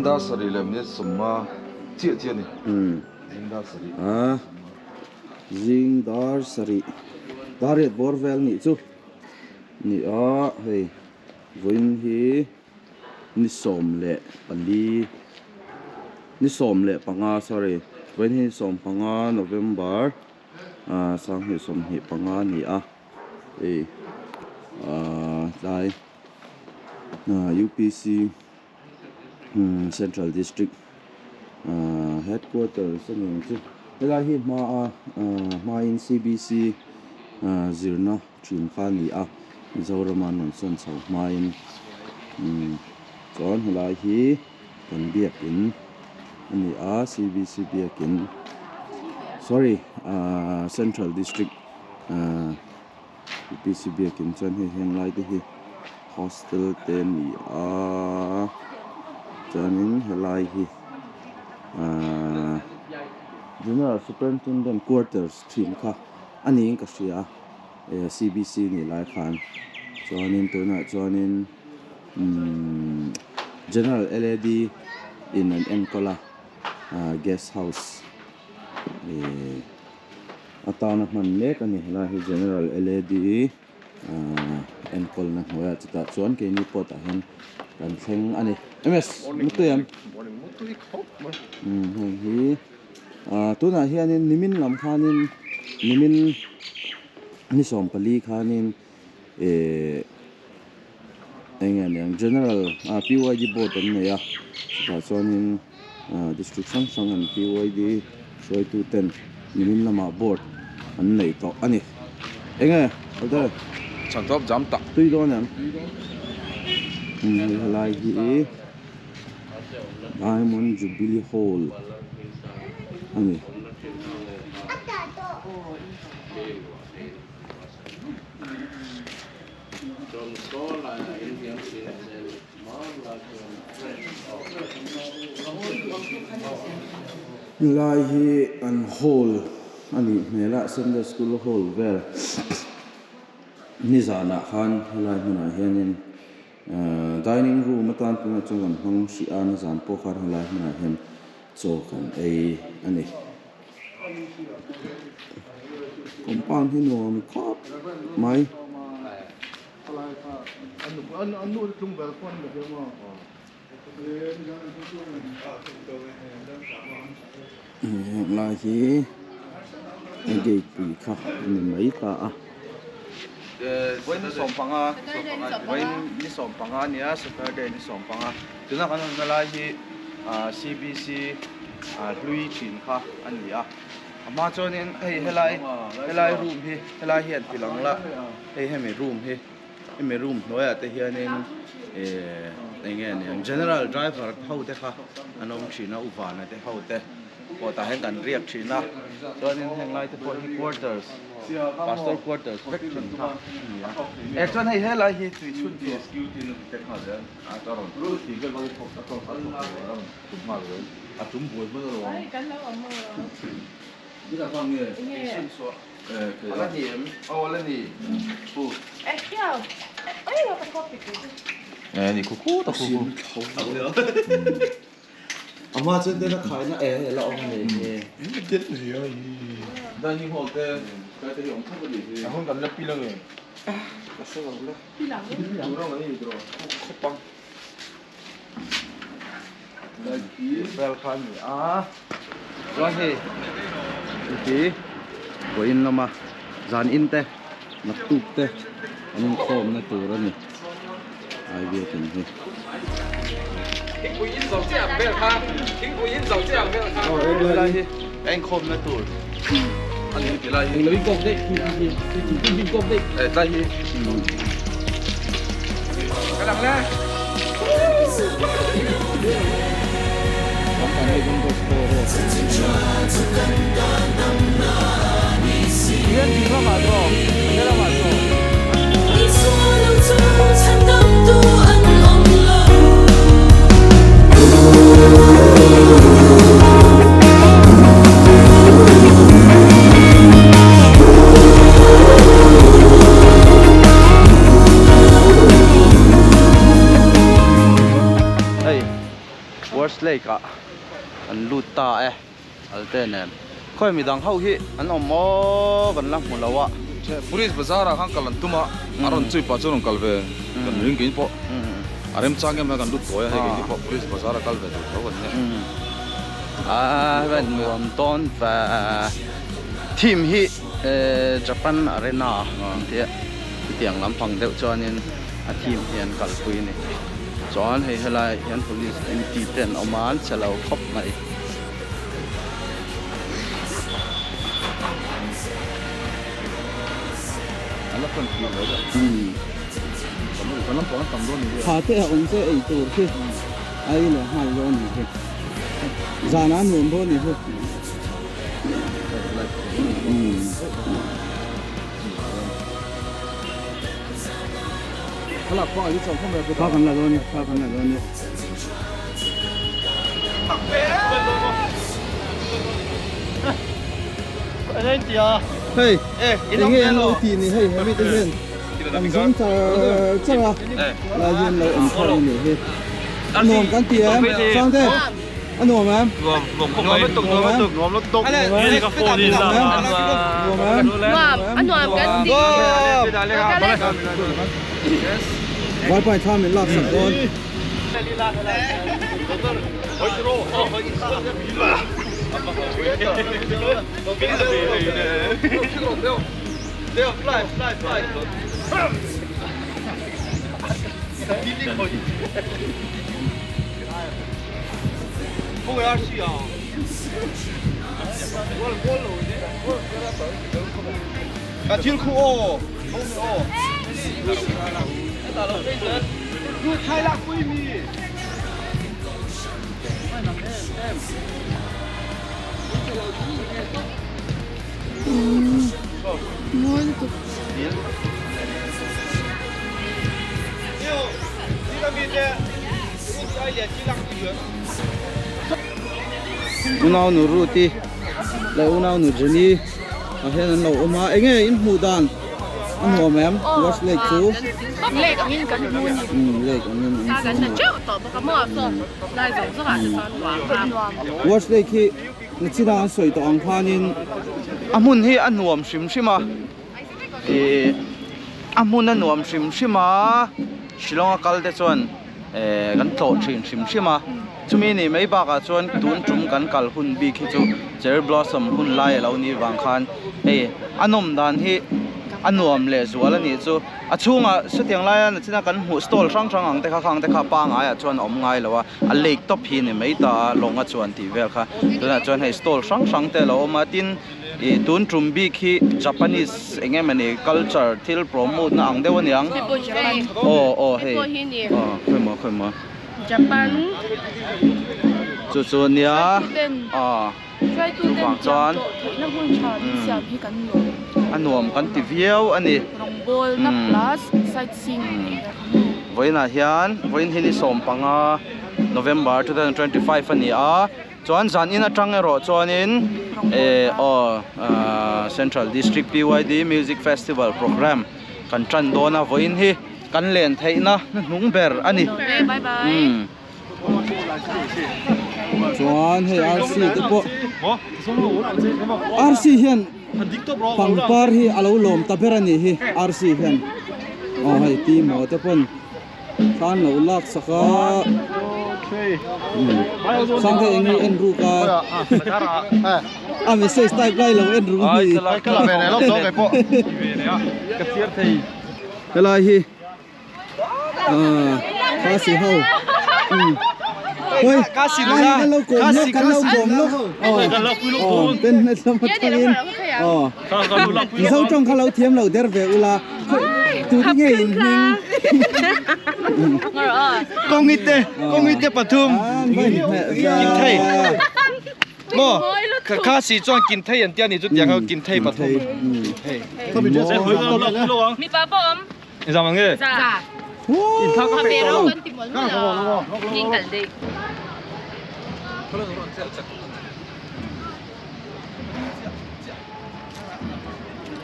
Hian dar sarih leh minute sawmnga chiah chiah a ni. Zing dar sarih. A zing dar sarih dar riat bawr vel nih chu ni a hei vawiin hi ni 14 ni 15 sorry vawiin hi ni 15 November ah 2025 a ni a hei ah tlai ah U_P_C Central District ah headquarters a ni ang chu helai hi hma a ah hmain C_B_C ah zirna thin kha a ni a Mizoram a an rawn sawn chho hmain umm chuan helai hi kan biakin a ni a C_B_C biakin sorry ah Central District ah. U_P_C biakin chuan hei heng lai te hi hostel te a ni a chuanin helai hi ahh General Superintendent quarters thin kha a niin ka hria a eh C_B_C nih lai khan chuanin tunah chuanin umm General L_A_D in an enkawl a ah guest house eh. Atana hman mek a ni helai hi General L_A_D ahh enkawlna hnuaiah chutah chuan keini pawh tah hian kan thleng a ni M_S mutui em umm heng hi ahh tunah hianin nimin lam khanin nimin ni 14 khanin ehh eng nge niang General ah P_Y_D board an nei a chutah chuanin ah district hrang hrang an P_Y_D hruaitu ten nimin lamah board an nei tawh a ni eng nge Alter Chhan tawp jam tak tui dawn em umm hei helai hi Diamond Jubilee Hall a ni. Helai hi an hall a nih hmel a Sunday school hall vel nizanah khan helai hmunah hianin ahh dining room atan tunah chuan kan hmang hrih a nizan pawh khan helai hmunah hian chaw kan ei a ni. Compound hi nuam khawp mai. Heng lai hi a gate pui kha a ni mai ta a. Vawiin ni 15 vawiin ni 15 a nia Saturday ni 15 tuna kan awmna lai hi C_B_C hlui thin kha a ni a a hma chuanin hei helai helai room hi helai hian ti lang la hei hemi room hi hemi room hnuaiah te hianin ehh eng nge niang general driver ho te kha an awm thin a uvana te ho te pawh tah hian kan riak thin a chuanin heng lai te pawh hi quarters pastor quarters vek thin kha a ni a eh chuan hei helai hi tui chhun Vel kha a ni a chuan hei hi vawiin lama zan in te naktuk te an inkhawm na tur a ni ai biakin hi. Helai hi a inkhawm na tur a ni ti lai hi. Tlai hi. Hei worship. Lake ah kan lut ta e Alte nen khawi midang ho hi an awm maw kan la hmu lo a. Police bazar ah khan kal an tum a, a rawn chui pah chuan rawn kal ve kan ring keini pawh a remchang em a kan lut tawi a hei keini pawh police bazar a kal ve tur tho kan nia. A rawn nuam dawn ve theme hi Japan Arena an tia chutiang lampang deuh chuanin a theme hi an kalpui a ni. Chuan hei helaiah hian police duty te an awm a an che lo khawp mai. Tha te a awm che ei tur khi a ei leh nghal dawn ni hi zan a nuam dawn ni hi. Thla kan la dawn ni thla kan la dawn ni. Hei enge an lo tih ni hei hemi te hian an zawng char char a lai hian lo awm thar a ni hi a nuam kan ti em Sangte a nuam em nuam nuam khawp mai nuam lutuk nuam lutuk nuam em nuam a nuam kan ti Vaipai thla min lak sak dawn. Unau nu Ruth-i leh unau nu Jenny ah hian an lo awm a enge in hmuh dan a nuam em West Lake chu Lake angin kan hmu a ni umm lake angin an thla kan hmu la teuh tawh bawk a maw saw lai zawng zawng ah te chuan nuam a West Lake hi nachina an sawi tawh ang khanin a hmun hi a nuam hrim hrim a ih a hmun a nuam hrim hrim a Shillong a kal te chuan eh kan tlawh thin hrim hrim a chumi nih mai bakah chuan tun tum kan kal hun bik hi chu cherry blossom hun lai alo nih vang khan hei a nawm dan hi a nuam leh zual a nih chu a chhungah sawtiang laia nachina kan hmuh stall hrang hrang ang te kha khang te kha pangai ah chuan a awm ngai lo a a lake tawp hi ni mai ta a lawng a chuan tih vel kha tunah chuan hei stall hrang hrang te alo awm a tin Ih tun tum bik hi Japanese eng emaw ni culture thil promote na ang deuh a niang. Aw aw hei aw khawi maw khawi maw. Japan Chu chu nia aw chuvang chuan a nuam kan ti viau a ni. Vawiinah hian vawiin hi ni 15 November 2025 a ni a. Chuan zan in atang erawh chuanin eh aw Central District PYD Music Festival Programme kan tan dawn a vawiin hi kan len theihna hnuhnung ber a ni. Umm. Chuan hei RC te pawh RC hian pangpar hi a lo lawm ta ber a nih hi RC hian aw hei Timo te pawn Thlan lo lak sak a Sangte eng hi en ruk a a message type lai lo en ruk ni helai hi Khasi ho Hoi kan lo kawm lawk kan lo kawm lawk aw pen hmet lam atangin aw Mizo tawng kha lo thiam lo der ve ula Tute nge in hming? Kawngite, kawngite pathum. Kin thei. Maw, kha si chuan kin thei an tia ni chu tiang kha kin thei pathum. Thei. Mi pa pawh awm. Za mang nge? Za. In thak a pe tawh lo. Kan ti mawlh mawlh a. King kal dei.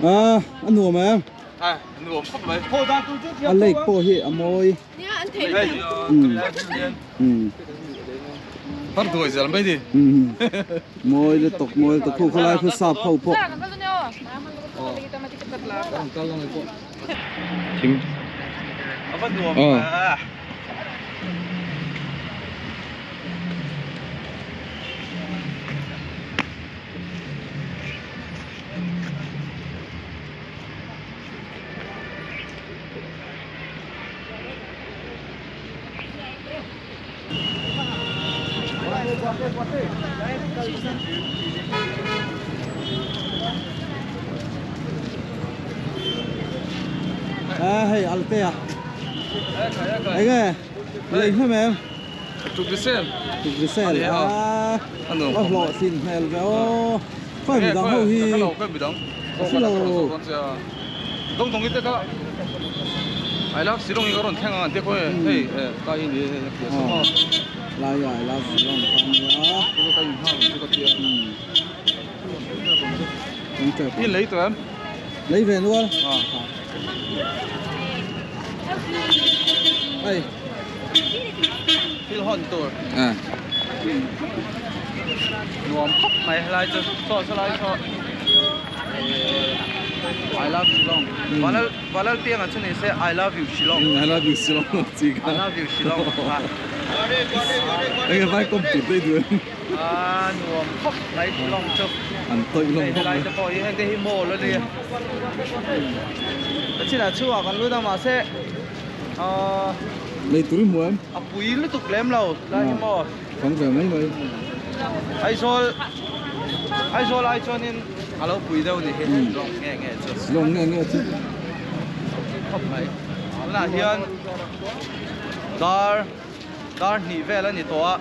A, a nuam em? A, nuam khawp mai. A lake pawh hi a mawi. Nia, an thei. Um. Um. Har duai zel mai ni. Mawi lutuk mawi lutuk khu khawlai khu sap ho pawh. Thim. Ava nuam a. A hei alte a enge lei hnem em Tukrisel Tukrisel a a hlawh thin hmel ve aw khawi midang ho hi khawi midang silo dawng dawng te kha I love Shillong hi ka rawn thleng ang an tia khawi hei ka in hi hei a sama lai I love Shillong kha ania ka in hang chu ka tia in lei tawh em lei ve nual hei thil hawn tur nuam khawp mai helai chu saw saw lai saw I love Shillong Vanal Vanal pianga chu ni se I love you Shillong I love you Shillong chi I love you Shillong enge vai kom tu te du a nuam khawp mai Shillong chu an tawih hlawm khawp mai helai te pawh hi heng te hi mall a nia a chinah chhuah kan lut a mahse ahh lei tur i hmu em a pui lutuk lem lo lai hi maw Kang ve mai mai. Aizawl Aizawl ai chuanin a lo pui deuh ni hi Shillong nge nge chu. Shillong nge nge chu. Khawp mai. Tunah hian dar dar hnih vel a ni tawh a.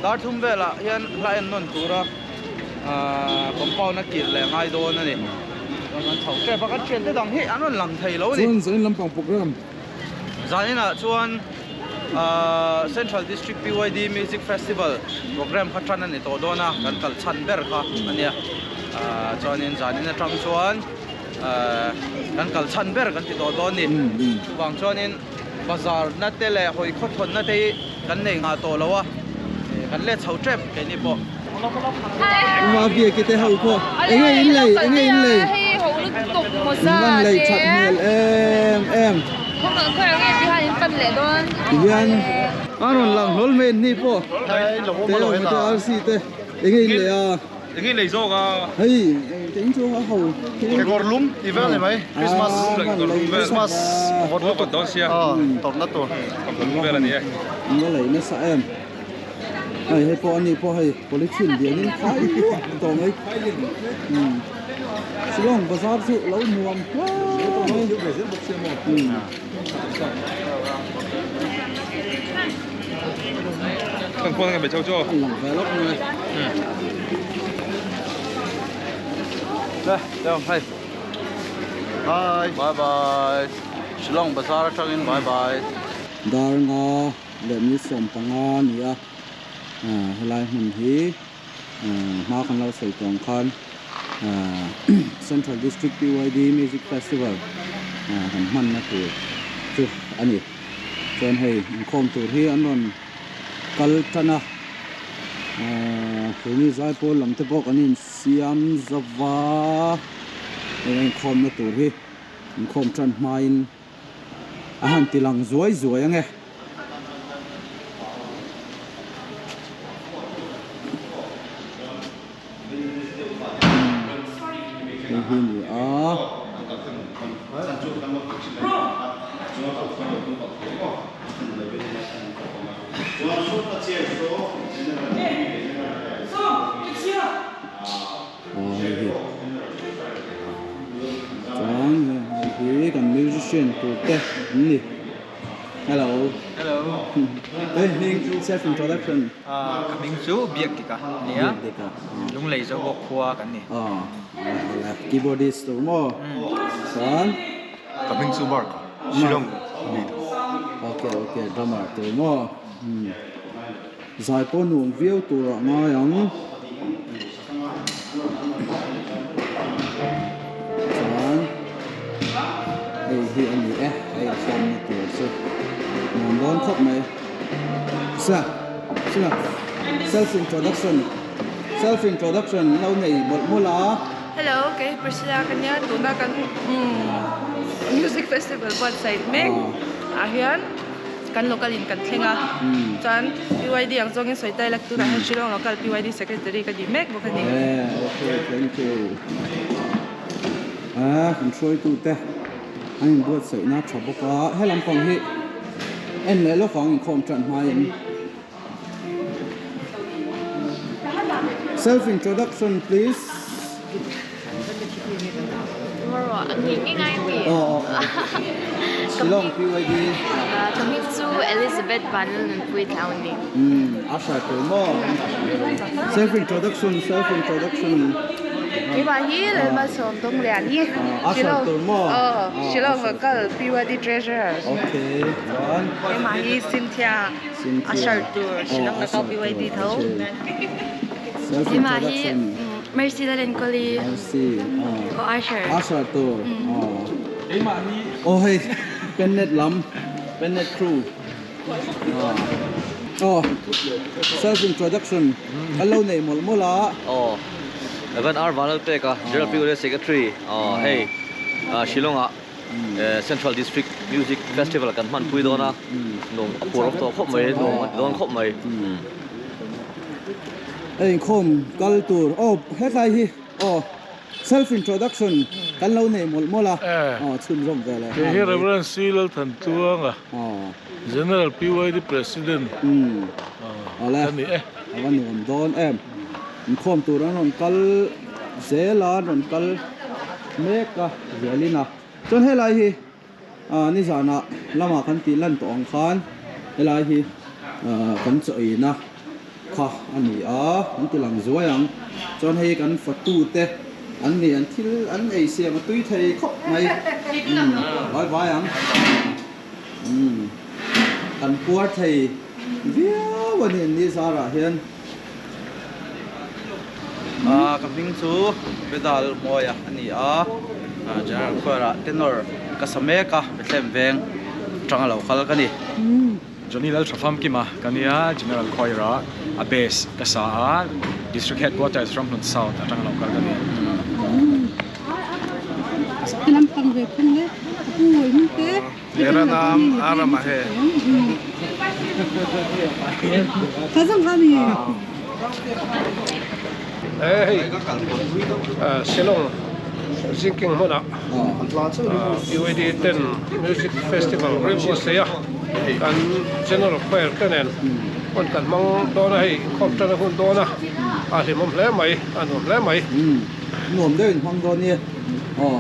Dar thum velah hian hla en nawn tura ahh compound a kir leh ngai dawn a ni. Chuan kan chho tep a kan thiante dang hi an rawn lang thei lo a ni. Chuan zanin lampang program. Zaninah chuan Central District PYD Music Festival program kha tan a ni tawh dawn a, kan kal chhan ber kha a nia. Chuanin zanin atang chuan kan kal chhan ber kan ti tawh dawn a ni. Chuvang chuanin bazar na te leh hawi khawthawn na te hi kan nei nghah tawh lo a, kan let chho tep keini pawh. Mabiaki te ho pawh enge in lei enge in lei in van lei that hmel em em tihian a rawn lang hlawl mai an ni pawh te awm te arsi te enge in lei a enge lei zawk a hei eng chu a ho kekawr lum tih vel ni mai Christmas Christmas vawt lutuk dawn sia tawrhna tur kekawr lum vel a ni e in la lei nasa em. Hei hei pawh ani pawh hei polythene lianin khai luah tawh mai umm Shillong bazar chu lo nuam hle mai umm. An lang ve lawk mai Bye bye Shillong bazar atangin bye bye. Dar nga leh ni 15 a ni a ahh helai hmun hi ahh hma kan lo sawi tawh ang khan ahh Central District PYD Music Festival ahh kan hmanna tur chu a ni chuan hei inkhawm tur hi an rawn kal tan a ahh keini zaipawl lam te pawh kan insiam zova heng inkhawmna tur hi inkhawm tan hmain. a han ti lang zuai zuai ange. Hei hi ni a. Aw hei hi chuan hei hi kan musician tur te an ni hello hello hei hming self introduction ah ka hming chu biak dik a nia biak dik a lunglei zo bawk khua kan ni aw keyboardist tur maw chuan ka hming chu Mark Shillong ni okay okay drummer tur maw zai pawh nuam viau tur ah ngai ang. Chuan hei hi a ni e a inkhawmna tur chu nuam dawn khawp mai sa sila. Self introduction Self introduction lo nei mawlh mawlh a. Hello, kei Priscilla ka nia tuna kan music festival buatsaih mek ah hian kan local in kan thleng a chuan PYD ang zawngin sawi ta ila tunah hian Shillong local PYD secretary ka ni mek bawk a ni. Okay, thank you. Ah, kan hruaitute an inbuatsaihna tha bawk a, he lampang hi en leh lawk ang inkhawm tan hmain. Self introduction please. Shillong PYD. Ka hming chu Elizabeth Vanlalnunpui Tlau a ni. A hrai tur maw? Self introduction, self introduction. Keimah hi Lalmalsawm Dawngliani. A hrai tur maw? Shillong local PYD treasurer. Okay, chuan. Keimah hi Cynthia. A hrar tur Shillong local PYD tho. Keimah hi Mercy Lalenkawli. Mercy. Aw Asher. Asher tur. Keimah hi. Aw hei Pennet lam Pennet crew. Aw self introduction kan lo nei mawlh mawlh a. Aw Evan R Vanlalpeka General PYD Secretary aw hei Shillong ah Central District Music Festival kan hmanpui dawn a, nuam a pur awm tawh khawp mai, nuam a ti dawn khawp mai. Hei inkhawm kal tur, aw hetlai hi aw self introduction kan lo nei mawlh mawlh a, aw chhunzawm ve leh nghal mai. Kei hi Reverend C Lalthantluanga, General PYD President ka ni e. A va nuam dawn em. Inkhawm tur an rawn kal zel a, an rawn kal mek a zelin a. Chuan helai hi ah nizanah lamah kan tih lan tawh ang khan helai hi ah kan chaw eina kha a ni a, an ti lang zuai ang. Chuan hei kan fatu te an ni an thil an ei siam a tui thei khawp mai umm vai vai ang umm kan puar thei viau a ni nizarah hian. Ka hming chu Bedal Mawia a ni a, General Choir ah tenor ka sa mek a, Bethlehem veng atanga lo kal ka ni. Johnny Lalthafamkima ka nia, General Choir ah a bass ka sa a, District Headquarters Ramhlun South atanga lo kal ka ni. Mera naam Arama hai. Hei Shillong Zingking hmunah UAD ten Music Festival rilru a sawi a, kan General Choir te nen hun kan hmang dawn a, hei inkhawm tan a hun dawn a, a hlimawm hle mai, a nuam hle mai. Nuam deuh in hmang dawn nia. Aw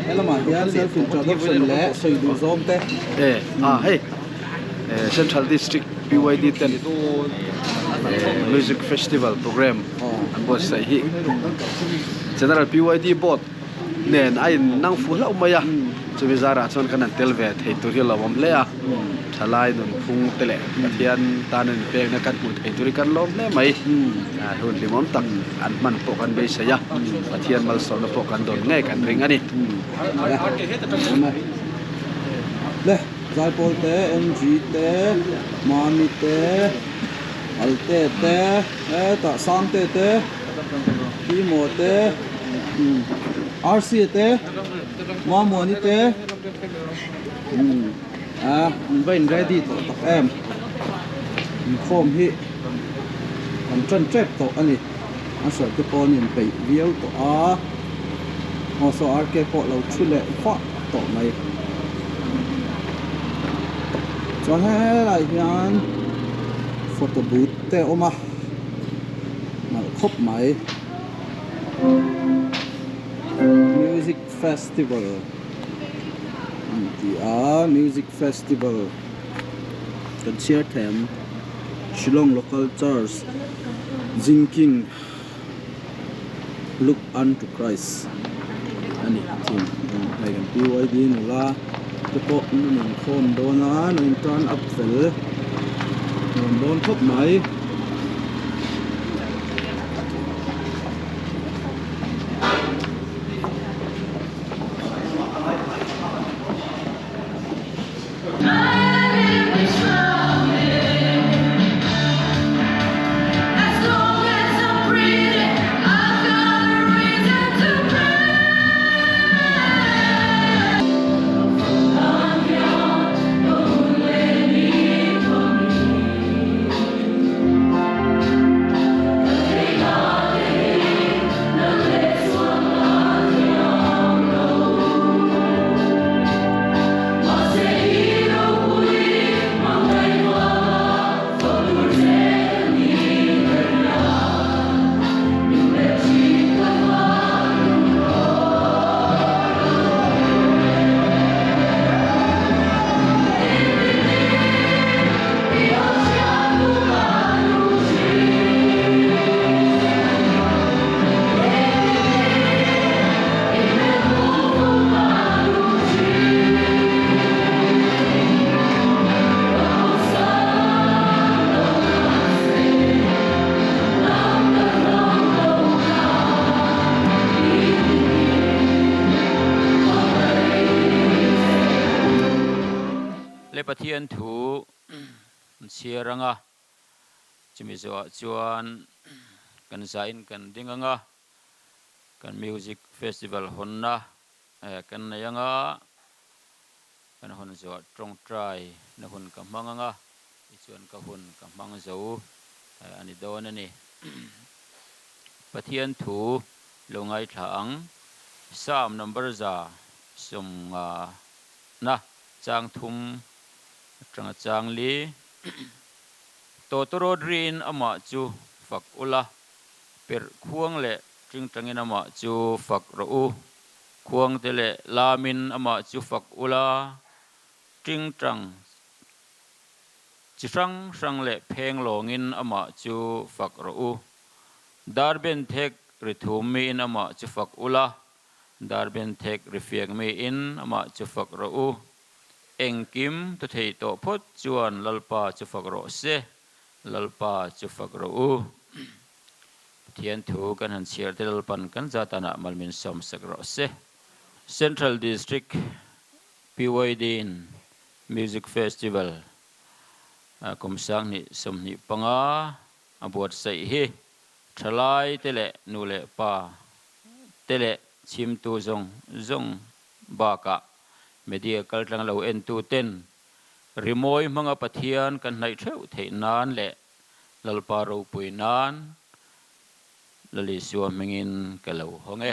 helamah hian self introduction leh sawi duh zawng te. E a hei Central District PYD ten Music Festival program an buatsaih hi General PYD Board nen a in nang fuh hlauh mai a, chumi zarah chuan kan han tel ve thei tur hi a lo awm hle a, thalai nunphung te leh Pathian tan an inpekna kan hmuh thei tur hi kan lawm hle mai. Hun hlimawm tak an hman pawh kan beisei a, Pathian malsawmna pawh kan dawn ngei kan ring a ni. Le Zaipawl te, NG te, Mami te, Alte te, hetah Sangte te, Timo te, Rc te, Mamuani te, an va in ready tawh tak em, inkhawm hi an tan tep tawh a ni, a hrilh te pawh an inpeih viau tawh a, aw saw RK pawh lo thu leh vah tawh mai, chuan helaiah hian photo booth te a awm a. Nalh khawp mai. Music festival an ti a, music festival kan chhiar thei ang Shillong local church Zingking look unto Christ a ni thin hei kan PYD nula te pawh an rawn inkhawm dawn a an rawn turn up fel nuam dawn khawp mai. Le Pathian thu an chhiar ang a, chumi zawhah chuan kan zain kan ding ang a, kan music festival hawnna kan nei ang a, kan hawn zawhah tawngtai na hun ka hmang ang a, tichuan ka hun ka hmang zo a ni dawn a ni. Pathian thu lo ngaithla ang, Psalm number 150 na chang thum atanga chang li. Tawtawrawt riin amah chu fak ula, perh khuang leh tingtangin amah chu fak rawh u. Khuangte leh lamin amah chu fak ula, tingtang chi hrang hrang leh pheng lawngin amah chu fak rawh u. Darben thek ri thum miin amah chu fak ula, Darben thek ri fiak miin amah chu fak rawh u. Engkim tu thei tawh phawt chuan Lalpa chu fak rawh se, Lalpa chu fak rawh u. Pathian thu kan han chhiar te Lalpan kan zatanah malmin sawmsak rawh se. Central District PYD in Music Festival kum 2025 a buatsaih hi thalai te leh nu leh pa te leh chhimtu zawng zawng bakah media kaltlang lo entu ten rimawi hmanga Pathian kan hnaih theuh theih nan leh Lalpa ropui nan Lalisua hmingin ka lo hawng e.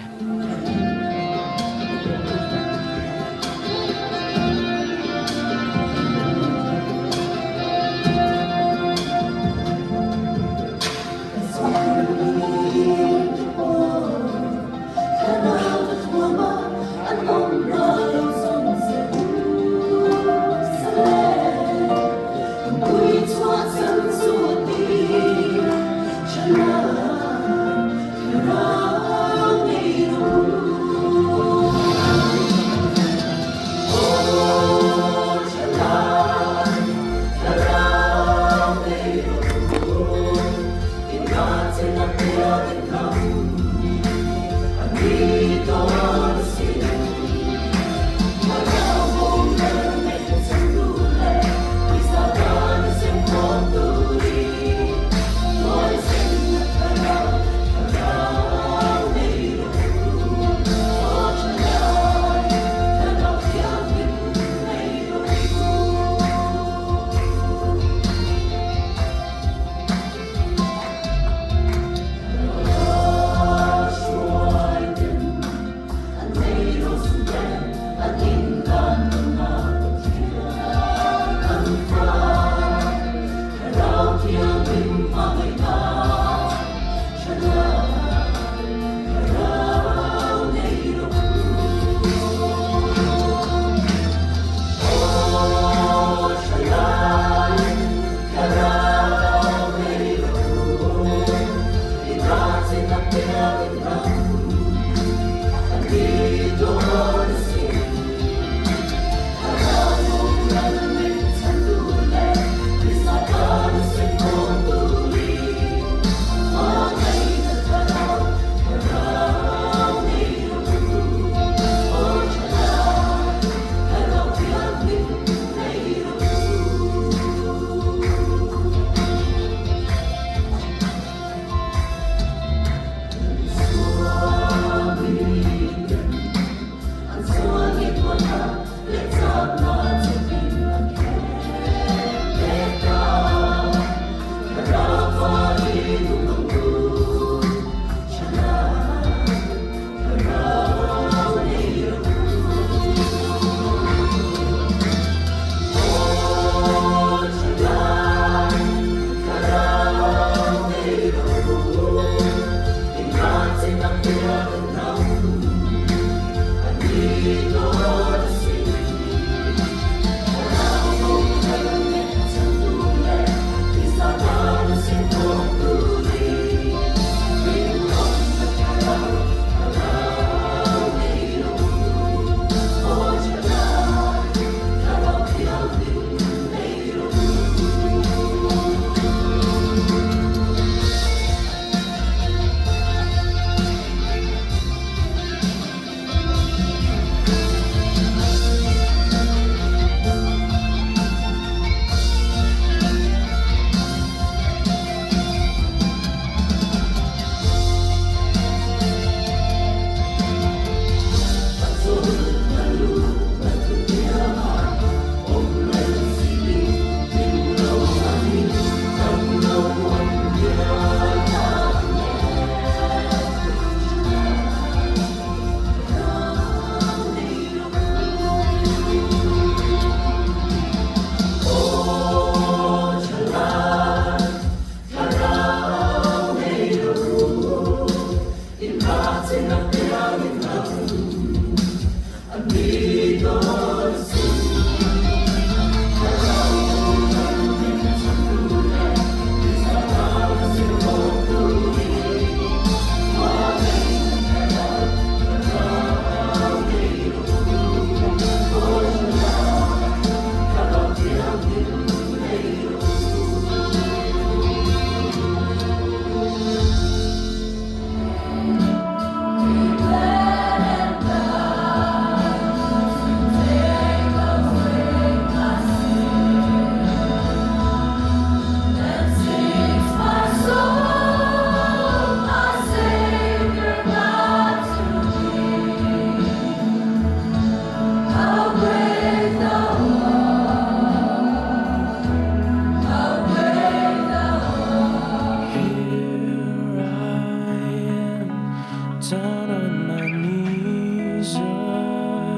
Down on my knees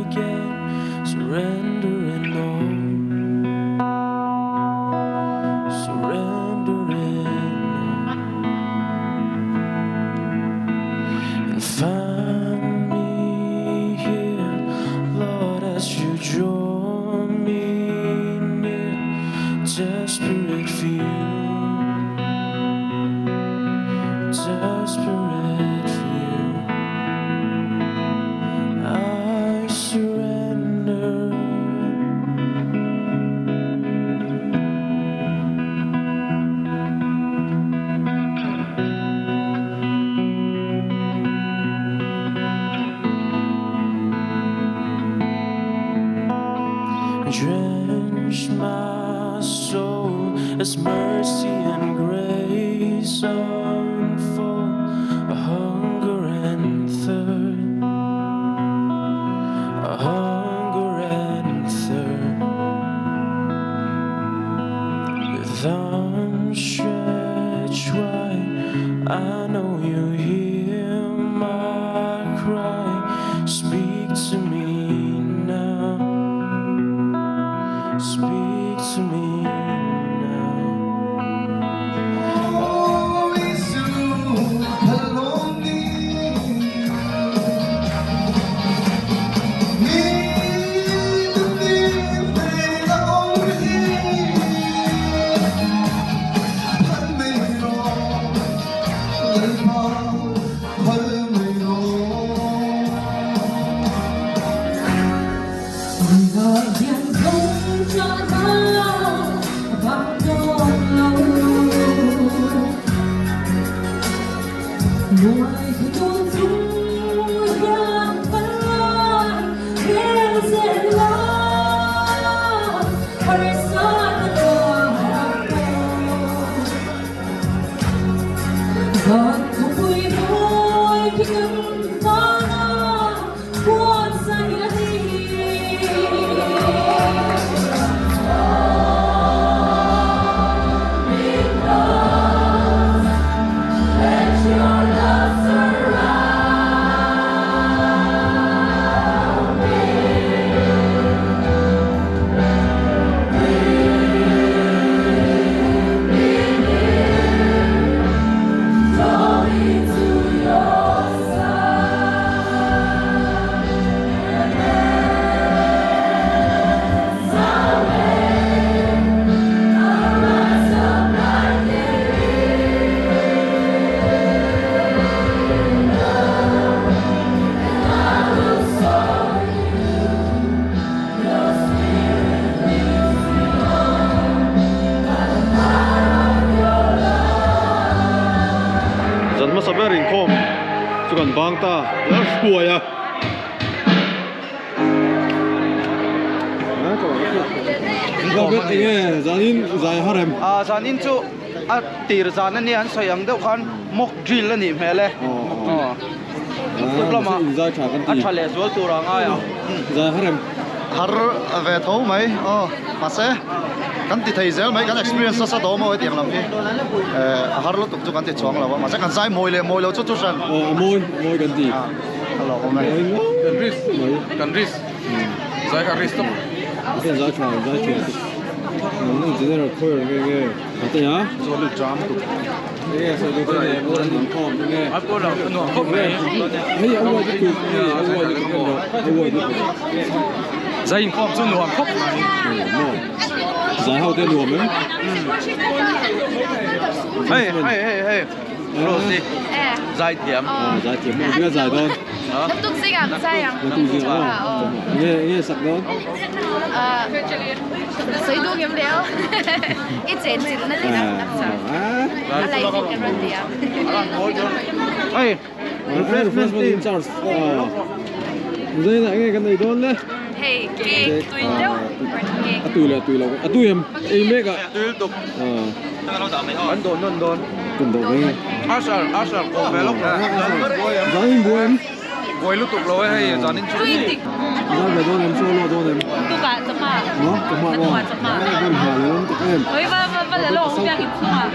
again, surrendering all, surrendering all. And find me here, Lord, as you draw me near, desperate for you, desperate for you. I surrender. Drench my soul as mercy and grace unfold a hunger and thirst, a hunger and thirst. With arms stretched wide, I know you hear my cry. Speak to me now. Speak to me now. Zan hmasa ber inkhawm chu kan bang ta a hruai a. Zanin zai har em? Ah zanin chu a tir zan ania an sawi ang deuh khan mock drill a nih hmel e. Tuk lamah a tha leh zual tur a ngai ang. Zai har em? Har ve tho mai aw mahse kan ti thei zel mai kan experience nasa daw maw hetiang lam hi a har lutuk chu kan ti chuang lo a mahse kan zai mawi leh mawi lo chu chu hran. Aw a mawi a mawi kan ti. A lawm awm e. Kan risk kan risk zai kha risk tawp. Kan zai tha zai tha nang general choir nge nge a te a. Chuan lut jam tuk. Nge sawi duh te nei bawr an inkhawm nge. A pawh lo nuam khawp mai. Hei a uai lutuk hei a uai lutuk en rawh a uai lutuk. Zai inkhawm chu nuam khawp mai. Maw zai ho te nuam em. Hei hei hei hei Rose hi zai thiam. Zai thiam maw nia zai dawn. Naktuk zingah ka zai ang. Naktuk zingah maw. Nge nge sak dawn. Sawi duh ngem leh aw. I chen chilh na leh ang tak sak. A live in kan rawn ti ang. Hei refreshment in charge. Zainah nge kan nei dawn le. Hei cake tui deuh cake. A tui leh tui lo a tui em ei mek a. Tui lutuk. Kan dawn nawn dawn. Kan dawn mai. Asher Asher kawm ve lawk. Zanin buai em. Buai lutuk lo e hei zanin chu. Tui tik. Zan ve dawn em solo dawn em. Tukah chawhma. No chawhma maw. Tukah chawhma. Kan hah leh awm tak em. Oi va va va la lawk biak in chhungah.